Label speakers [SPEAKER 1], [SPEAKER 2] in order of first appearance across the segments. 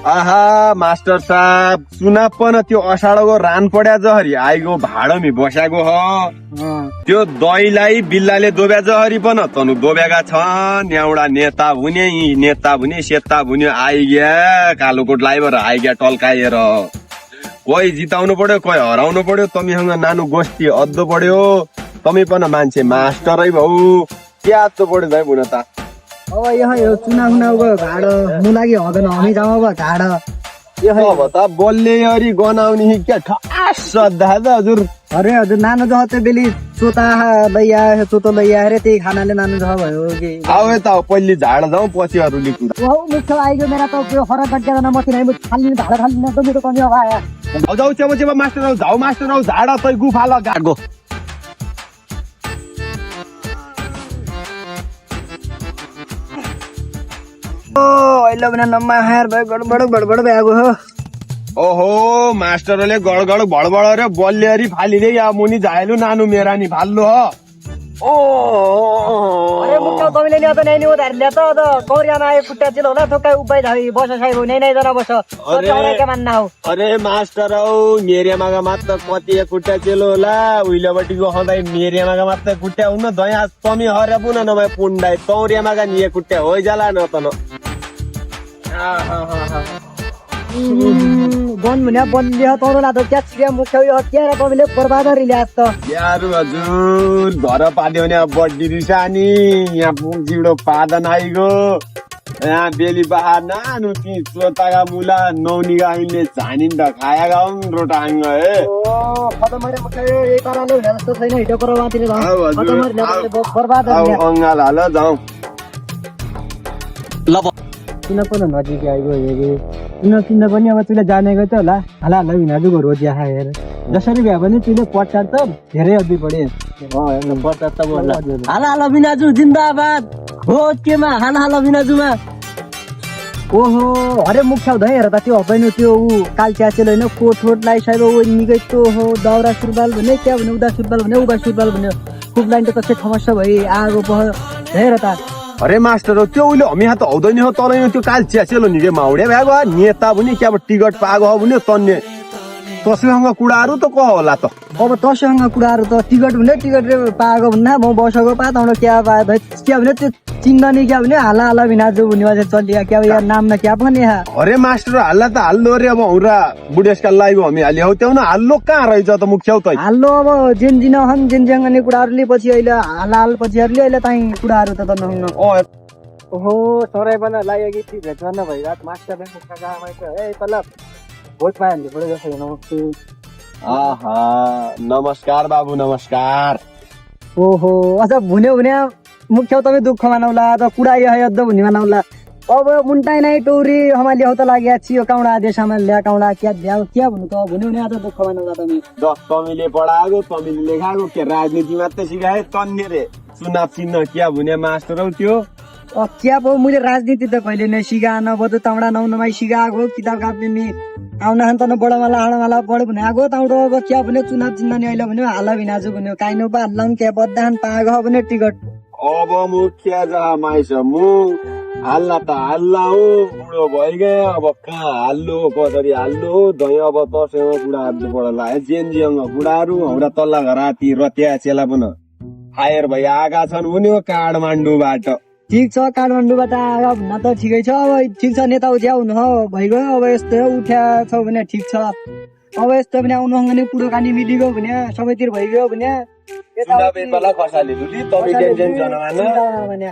[SPEAKER 1] आहा master साहब सुना पण त्यो अषाढको रान पड्या जहरी आइगो भाडमी बस्याको ह त्यो दहीलाई बिल्लाले दोब्या जहरी पन तनु दोब्याका छन् एउटा नेता हुने सेता हुने आइग्या कालोकोट लाइबर आइग्या टल्काएर कोही जिताउनु पर्यो कोही हराउनु पर्यो तमीसँग नानु गोष्ठी अद्दो पर्यो तमी पण मान्छे मास्टरै भाउ के आत्तो पर्यो भाइ बुन त
[SPEAKER 2] अब यहाँ यो चुनाव भाडो मुलागी हुँदैन हामी जाउँ अब झाडो
[SPEAKER 1] अब त बोल्ने अरी गनाउने क्या ठस दादा हजुर
[SPEAKER 2] अरे हजुर नानो जह त्यो बेली चोता लैया चोतो लैया अरे त्यही खानाले नानो जह भयो कि
[SPEAKER 1] आऊ त पहिले झाड जाउँ पछि अरू लिखौँ
[SPEAKER 2] मुख्य आइगयो मेरा त त्यो फरक गट्या गर्न मति नै खाली झाडा खाली न त मेरो कमी अब आया
[SPEAKER 1] जाऊ चेबो मास्टर जाऊ मास्टर झाड तै गुफा ल गाडगो
[SPEAKER 2] अहिले भने नम्मा हार भयो गडबड भएको हो
[SPEAKER 1] ओहो मास्टरले गडगड भडबड रे बल्ले अरी फालिले या मुनि झायलु नानु मेरा नि फाल्लो ह ओ
[SPEAKER 2] अरे मुख्य तमीले नि अत नै नि उधार ल्या त कौरियामा आए खुट्टा चिल होला थोकै उबाइ धाइ बस साइब नै नै जना बस अरे के मान्न हो
[SPEAKER 1] अरे मास्टर औ मेरेमागा मात्र कति खुट्टा चिल होला उइलबटीको हँदै मेरेमागा मात्र खुट्टा हुन दया तमी हरे पुन नभए पुण्डाइ तौरियामागा निए खुट्टा होइ जाला न त न
[SPEAKER 2] बन भने बन्दिया तरुला त क्या छिया मुख्य यो क्या तमीले बर्बाद रिल्यास त
[SPEAKER 1] यारु हजुर घर पाड्यो भने बड्डी रिसानी यहाँ पुङजिडो पादन आइगो यहाँ बेली बहार नानु ती चोतागा मुला नौनीगा आइले झानिन त खाया गाउँ रोटाङ हे
[SPEAKER 2] ओ खतम मैले मुख्य यो एक पाराले हुने जस्तो छैन हिटो पर माथिले जाऊ खतम मैले बर्बाद रिल्या
[SPEAKER 1] अङ्गाल हाल जाऊ ल
[SPEAKER 2] किन पनि नजिक आइगयो हेरे किन पनि अब तुले जानेको त होला हाला भिनाजुको रोजिया हेर जसरी भए पनि तुले पचार त धेरै अघि बढे पचार त हाला भिनाजु जिन्दाबाद हो केमा हाला भिनाजुमा ओहो अरे मुख्य हुँदै हेर त त्यो होइन त्यो ऊ कालच्या चाहिँ होइन कोठोट लाइसाइब ऊ निकै त्यो हो दाउरा सुरबाल भने क्या भने उदा सुरबाल भने उबा सुरबाल भने खुब लाइन त कस्तो समस्या भए आगो भयो हेर त
[SPEAKER 1] अरे मास्टर त्यो उहिले हामी हात आउँदैन हो तर त्यो काल च्यासेलो नि के माउडे भ्यागो नेता पनि क्या अब टिकट पाएको हो भने तन्ने तसँग कुराहरू त कह होला त
[SPEAKER 2] अब तसँग कुराहरू त टिकट रे पाएको भन्दा म बसेको पाउँदा क्या पाए क्या भने त्यो चिन्ह नि क्या भने हाला भिनाजु भन्ने चलिया क्या यार नाममा क्या पनि
[SPEAKER 1] अरे मास्टर हल्ला त हाल्लो रे अब हौरा बुढेसका लाइभ हामी हाल्यो त्यो न हाल्लो कहाँ रहेछ त मुख्य त
[SPEAKER 2] हाल्लो अब जेन जिन हन जेन जङ्गने कुराहरूले पछि अहिले हाल पछिहरूले अहिले ताई कुराहरू त नहुन्न ओहो सराई बना लाग्यो कि ती भेट गर्न भइरात मास्टर बैंक गाउँमा ए तल भोट पाए भने बडे जस्तो नमस्ते
[SPEAKER 1] आहा नमस्कार बाबु नमस्कार
[SPEAKER 2] ओहो अझ भुन्यो मुख्य तपाईँ दुःख मानौला त कुरा यो अद्ध भन्ने मानौला अब मुन्टाइ नै टोरी हमाले हौ त लाग्या छियो काउडा देशमा ल्या काउडा क्या भ्याउ क्या भन्नु त भन्यो भने आज दुःख मानौला तपाईँ
[SPEAKER 1] तमीले पढाएको तमीले लेखाएको के राजनीति मात्रै सिकाए तन्ने रे चुनाव चिन्ह क्या भने मास्टर हौ त्यो
[SPEAKER 2] क्या पो मैले राजनीति त कहिले नै सिका नबद ताउडा नौनमा सिकाएको किताब काप्ने आउन त न बडामाला हाडामाला पढ भने आगो ताउडो अब क्या भने चुनाव चिन्ह नि अहिले भन्यो हाला भिनाजु भन्यो काइनो पा हल्लाउन क्या बद्दान पाएको भने टिकट
[SPEAKER 1] अब मुखिया जहाँ माइस मु हाल्ला त हाल्ला हो बुढो भइगयो अब कहाँ हाल्लो कसरी हाल्लो दही अब तसँग बुढा हाल्नु पडला जेन जिङ बुढाहरू हाउडा तल्ला घर ती रत्या चेला पनि फायर भइ आएका छन् उनी काठमाडौँबाट
[SPEAKER 2] ठिक छ काठमाडौँबाट आयो भन्न त ठिकै छ अब ठिक छ नेता उठ्या हुनु हो भइगयो अब यस्तो उठ्या छ भने ठिक छ अब यस्तो पनि आउनु नि पुरो कानी मिलिगयो भने सबैतिर भइगयो भने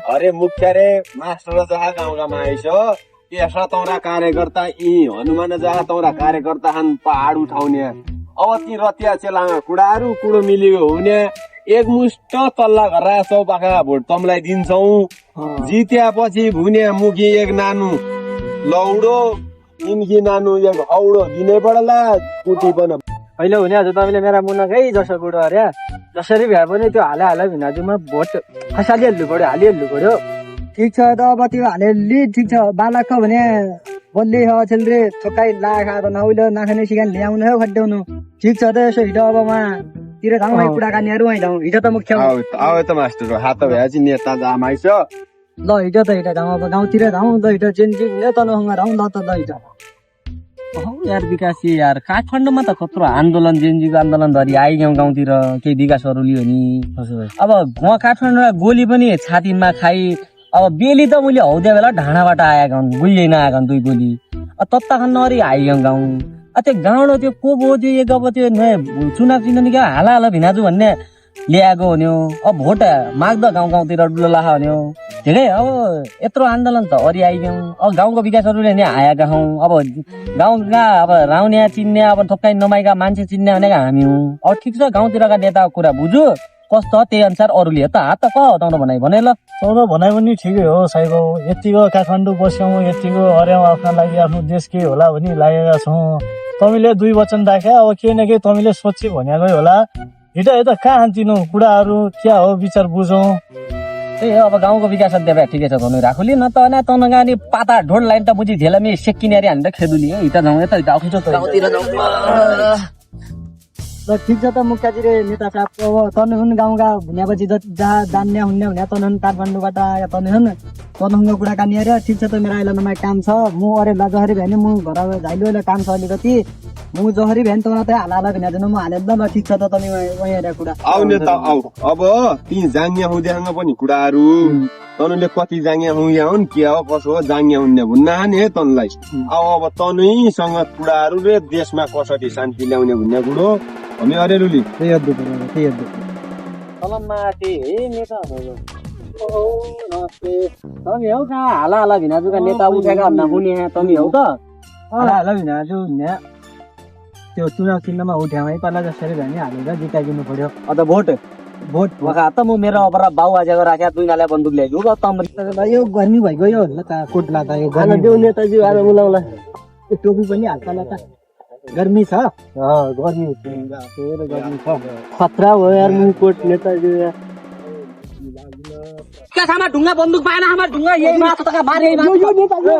[SPEAKER 1] अरे मुख्य रे मास्टर जहाँ गाउँमा आइस त्यसमा तौरा कार्यकर्ता यी हनुमान जहाँ तौरा कार्यकर्ता छन् पहाड उठाउने अब ती रतिया चेलामा कुराहरू कुरो मिलिगयो हुने एक मुष्ट तल्ला घर चौपाखा भोट तमलाई दिन्छौ जित्या पछि भुने मुखी एक नानु लौडो इन्की नानु एक औडो दिनै पडला कुटी पनि
[SPEAKER 2] अहिले हुने आज तपाईँले मेरा मुनाकै जसो कुरो अरे जसरी भए पनि त्यो हाला भिनाजुमा भोट खसालिहाल्नु हालिहाल्नु पर्यो ठिक छ त अब त्यो हालिहाल्ने ठिक छ बालक भने बल्ले अचेल रे थोकाइ लाखा त नउले नाखाने सिकान ल्याउनु हो खड्याउनु ठिक छ त यसो हिँड अब तिर जाउँ है कुराकानीहरू है जाउँ हिँड त मुख्य
[SPEAKER 1] आउ त मास्टर हात भएपछि नेता जामाइछ
[SPEAKER 2] ल हिँड त हिँड जाउँ अब गाउँतिर जाउँ ल हिँड जेन तनसँग जाउँ ल त ल हिँड यार विकास यार काठमाडौँमा त कत्रो आन्दोलन जेएनजीको आन्दोलन धरि आइगयौँ गाउँतिर केही विकासहरू लियो नि अब म काठमाडौँमा गोली पनि छातीमा खाइ अब बेली त मैले हौद्या बेला ढाँडाबाट आएका हुन् बुझ्यै नआएका हुन् 2 गोली तत्ताखन नरी आइगयौँ गाउँ त्यो गाउँडो त्यो को गो त्यो एक अब त्यो चुनाव चिन्ह नि क्या हाला भिनाजु भन्ने ल्याएको हुन्यो अब भोट माग्दा गाउँतिर डुलो लाखा हुन्यो धेरै अब यत्रो आन्दोलन त अरि आइगयौँ अब गाउँको विकासहरूले नि आएका हौँ अब गाउँका अब राउन्या चिन्ने अब थोक्कै नमाइका मान्छे चिन्ने भनेका हामी हौँ अब ठिक छ गाउँतिरका नेताको कुरा बुझु कस्तो त्यही अनुसार अरूले त हात त हटाउनु भने ल
[SPEAKER 3] तँ भनाइ पनि ठिकै हो साइको यतिको काठमाडौँ बस्यौँ यतिको हर्यौँ आफ्नो लागि आफ्नो देश के होला भनी लागेका छौँ तमीले 2 वचन राखे अब केही न केही तमीले सोची भनेकै होला हिँड यता कहाँ दिनु कुराहरू क्या हो विचार बुझौँ
[SPEAKER 2] त्यही हो अब गाउँको विकास देवा ठिकै छ भन्नु राखुली न त न तँ नगानी पाता ढोड लाइन त बुझी झेलामी सेकिने अरे हानेर खेदुली है हिँड जाउँ यता गाउँतिर जाउँ ल ठिक छ त मुखियाजी रे नेता साहब अब तने हुन् गाउँका भनेपछि जहाँ जान्ने हुन्ने भने तने हुन् काठमाडौँबाट या तने हुन् तनसँग कुराकानी अरे ठिक छ त मेरो अहिले नमाइ काम छ म अरे जहरी भ्याने म घर झाइलो काम छ अलिकति म जहरी भ्यान त त हाला भिनादिनु म हाले ल ठिक छ त तनी वहीँ कुरा
[SPEAKER 1] आउने त आऊ अब ती जाङ्या हुँदैन पनि कुराहरू तनुले कति जाङ्या हुँ हुन् के हो कसो हो जाङ्या हुन्ने भन्न नि है तनलाई अब तनैसँग कुराहरू रे देशमा कसरी शान्ति ल्याउने भन्ने कुरो हामी अरेरुली
[SPEAKER 2] त्यही अद्दु तलमाथि हे नेता नमस्ते तमी हौ कहाँ हाला भिनाजुका नेता उठेका भन्दा हुने तमी हौ त हाला भिनाजु हुने त्यो चुनाव चिन्हमा उठ्यामै पाला जसरी भने हालेर जिताइदिनु पर्यो अन्त भोट वखा त म मेरो अब बाउ आजको राख्या 2 नाले बन्दुक ल्याइदिउ अब तम्री यो गर्मी भइगयो यो ल त कोट लादा यो गर्मी देउ नेताजी आज मुलाउला टोपी पनि हाल्छ ल त गर्मी छ गर्मी छ खतरा हो यार मु कोट नेताजी क्या सामा ढुङ्गा बन्दुक पाएन हाम्रो ढुङ्गा यही माथि त मारे यो नेताजी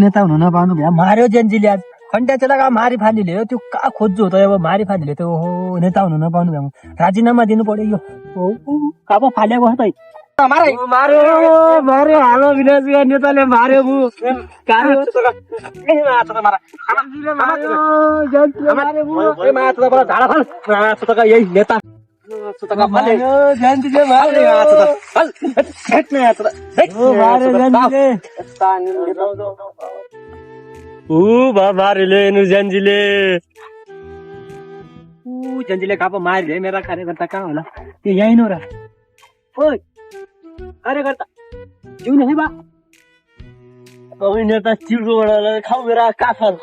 [SPEAKER 2] नेता हुनु नपाउनु भ्या मार्यो जेन्जीले आज खन्ट्या चेलाका मारी फालिले त्यो कहाँ खोज्छु त अब मारी फालिले त्यो हो नेता हुनु नपाउनु भ्या राजीनामा दिनु पर्यो यो कहाँ पो फालेको हो त मार्यो हालो विनाशका नेताले मार्यो यही नेता जन्जीले कहाँ मारिले मेरा कार्यकर्ता कहाँ होला त्यो यहीँ न र ओइ कार्यकर्ता जिउ नै बा नेता चिउको खाउ मेरा काफर